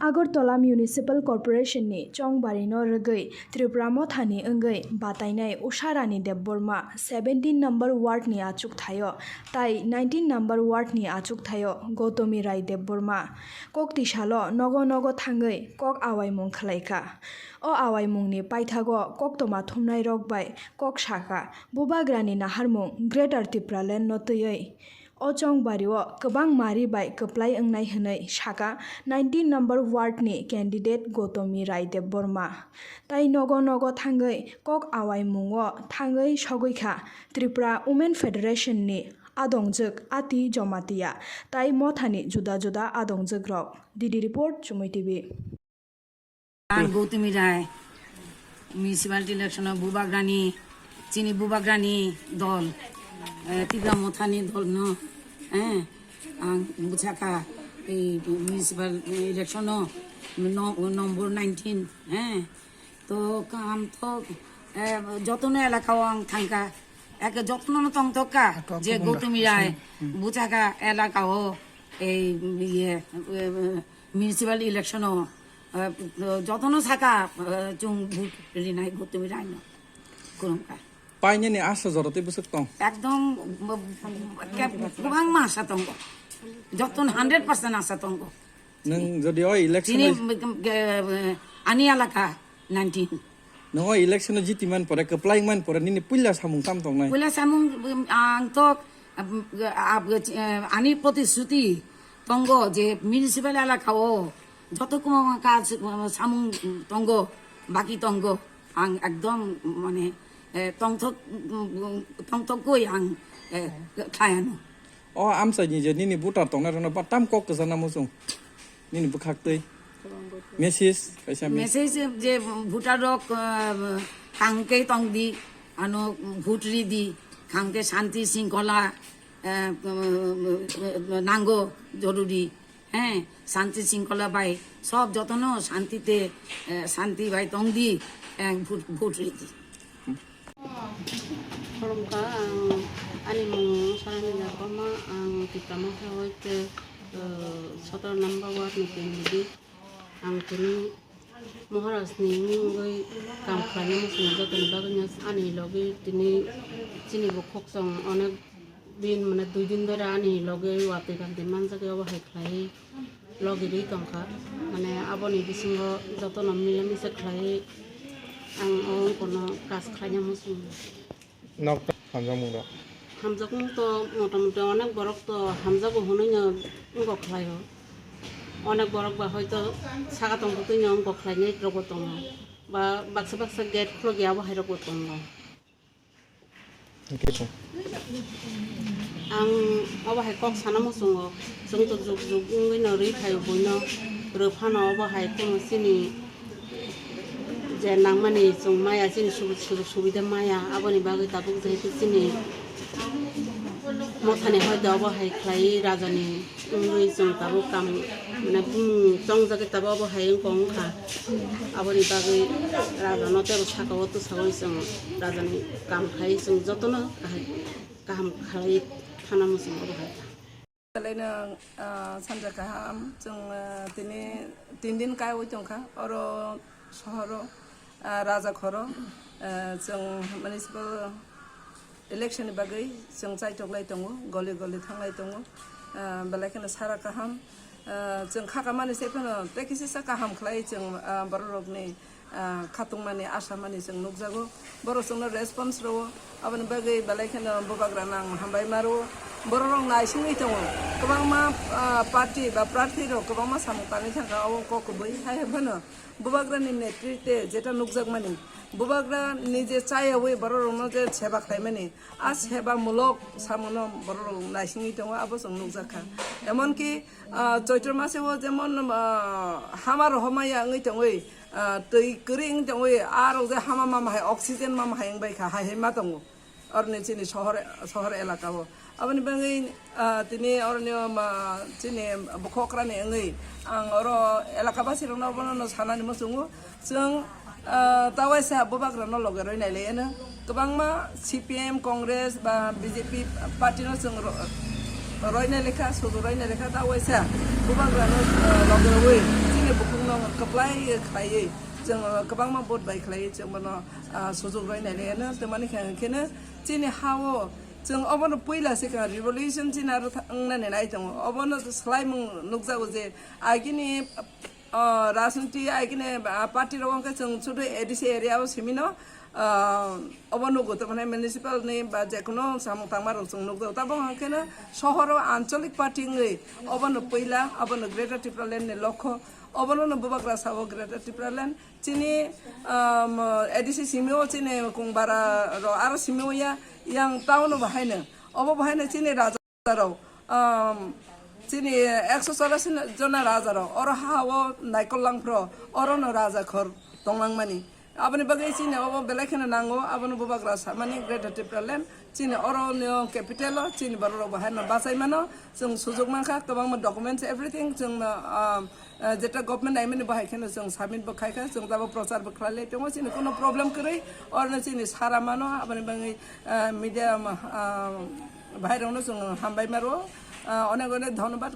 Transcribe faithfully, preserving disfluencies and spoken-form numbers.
Agartala Municipal Corporation ni chongbarino rwgwi Tripura mothani wngwi batainai Usharani Debbarma seventeen number ward ni achukthaio tai nineteen number ward ni achukthaio Gautami Rai Debbarma koktisalo nogo nogo thangwi kok awaimung khwlaikha. O awaimungni paithago koktwma thumnairok bai kok sakha, Bubagrani naharmung Greater Tipraland no twiwi. O chongbario kwbang mari bai kwplai wngnai hwnwi saka nineteen number ward ni candidate Gautami Rai Debbarma. Tai nogo nogo thangwi kok awaimungo thangwi sogwi kha Tripura Women Federation ni adongjwk Ati Jamatia tai mothani juda juda adongjwk rok. D D report, Chumui T V. Ang Gautami Rai, municipality election o Bubagrani, chini Bubagrani dol, eh, Tipra Mothani dol no, eh, ang bwchaka ei municipal election o no-, number nineteen, eh, to kam to, eh, jotono elaka o ang thangka, eke jotono no tongtokka, je Gautami Rai, bwchaka elaka o ei, iye, eh, municipal election o, eh, jotono saka, eh, chwng vote rinai Gautami Rai no. Khulumkha. Painani asa jora tei bwswk tong? Ekdom, mm, ke-, kwbangma asa tongo. Jotono hundred percent asa tongo. Nwng jodi o election Chini, o mm, ke-, ani elaka nineteen. Nwng o election o jiti man pore, kwplai man pore, nini puila samung tam tongnai? Puila samung, um, ang to, um, ab-, eh, ani protishruti tongo je municipal elaka o joto kwbangma kaj, um, samung tongo, baki tongo. Ang ekdom mane, eh, tongthok, um, tongthok goi ang, eh, khlaiano. O amchaini je nini voter tongnai rokno ba tam kok kwchangna muchung nini bwkhak twi message kaisa message. Message je voter rok, ah, khangke tongdi, ano vote ridi, khangke shanti shringkhola, ah, nango joruri, he, shanti shringkhola bai sob jotono shanti te, eh, shanti bai tongdi, eh, vote, vote ridi. Khulumkha, ang ani mung Sarani Debbarma, ang Tipra Motha hoite, eh, sotoro number ward ni candidate. Ang tini Maharaj ni wngwi kam khlaina muchungo jotoni bagwino ani logi tini chini bo khokchang onek din mane dui din dhore ani logi watwi kantwi manjagwi obo hai khlaiwi logi rwi tongkha. Mane aboni bisingo jotono mila misa khlaiwi ang o wngkha no kaj khlaina muchungo. Nok hamjakmung rok? Hamjakmung to motamoti onek borok to hamjago hwnwi no wngkha khlaio. Onek borok ba hoito saka tongtwtwi no wngkha khlainai rokbo tongo. Ba baksa baksa gate khulogwi abo hai rokbo tongo. Hwnkhe bo? Ang obo hai kok sana muchungo, chwng to juk juk wngwi no rwi phaio buino, rw phano obo hai tamo chini je nangmani chwng maya, chini sujuk sujuk subida maya, aboni bagwi tabuk jehetu chini mothani hoito obo hai khlaiwi rajani wngwi chwng tabuk kam, mane, bumung chongjagwi tabuk obo hai wngkha wngkha. Aboni bagwi rajano teibo sakao twsagwi chwng rajani kam khai chwng jotono kaham, kaham khlaiwi thana muchung obo hai kha. Belai no, ah, sanja kaham, chwng, ah, tini tin din kaiwi tongkha oro sohoro, ah, Raja khoro, ah, chwng municipal election ni bagwi chwng chaitok lai tongo, goli goli thang lai tongo, ah, belai kheno sara kaham, ah, chwng kha kamani se phano tei kisa sa kaham khlai chwng, ah, borok rok ni, ah, khatungmani, asamani chwng nukjago. Borok chwngno response rwo, aboni bagwi belai kheno bubagrano ang hambai ma rwo. Borok rok naisingwi tongo, kwbangma, ah, party ba prarthi rok kwbangma samung tangwi thangkha, abo kok kubui hai phano bubagrani netritwe jeta nukjakmani, bubagrani je chayawi borok rokno je seba khlaimani, a seba mulok samungno borok rok naisingwi tongo, abo chwng nukjakha. Emonki, ah, Choitro maseo jemon, ah, hama rohormaya wngwi tongwi, ah, twi kwrwi wngwi tongwi, a rok je hama mama hai oxygen mama hai wngbai kha, hai hai ma tongo. Oroni chini sohor, sohor elaka o. Aboni bagwi, ah, tini oroni, ah, chini bukhokrani wngwi ang oro elaka basi rokno bono no sanani muchungo. Chwng, ah, tawaisa bubagrano loge roi nai lai eno. Kwbangma C P M, Congress ba B J P party no chwng ro-, roi nai lekha, sudu roi nai lekha, tawaisa bubagrano, ah, loge roi chini bukhuk Khlai khlaiwi chwng kwbangma vote bai khlaiwi chwng bono, ah, sujuk rwi nai le no, tei mani khe, khe no chini ha-o chwng obono puila se ka revolution chini aro tha-, wngnani nai tongo. Obono swlaimung nukjago je agini, ah, rajniti agini, ah, party rok wngkha chwng sudu A D C area o simi no, ah, obo nugo, tamani municipal ni ba jekono samung tangma rok chwng nukjago. Tabok hwnkhe no sohor o ancholic party wngwi obono puila, obono Greater Tipraland ni lokho, obono no bubagra sabo Greater Tipraland. Chini, um, A D C simi o chini kungbara rok aro simi o ya, yang town o bahai no, obo bahai no chini raja rok, um, chini ekso chorasi jona raja rok, oro ha o naikol langphro, oro no raja khor tonglang mani. Aboni bagwi chini obo belai kheno nango, abono bubagra samani Greater Tipraland, chini oro no capital o, chini borok rok bahai no bachai mano, chwng sujuk mankha, kwbangma documents, everything chwng no, um, uh, jeta government naimani bahai kheno chwng submit bo khaikha, chwng tabo prochar bo khlailai tongo, chini kono problem kwrwi, oro no chini sara mano, aboni bagwi, uh, media, um, uh, bahai rok no chwng hambai maro, uh, onek onek dhonnobad.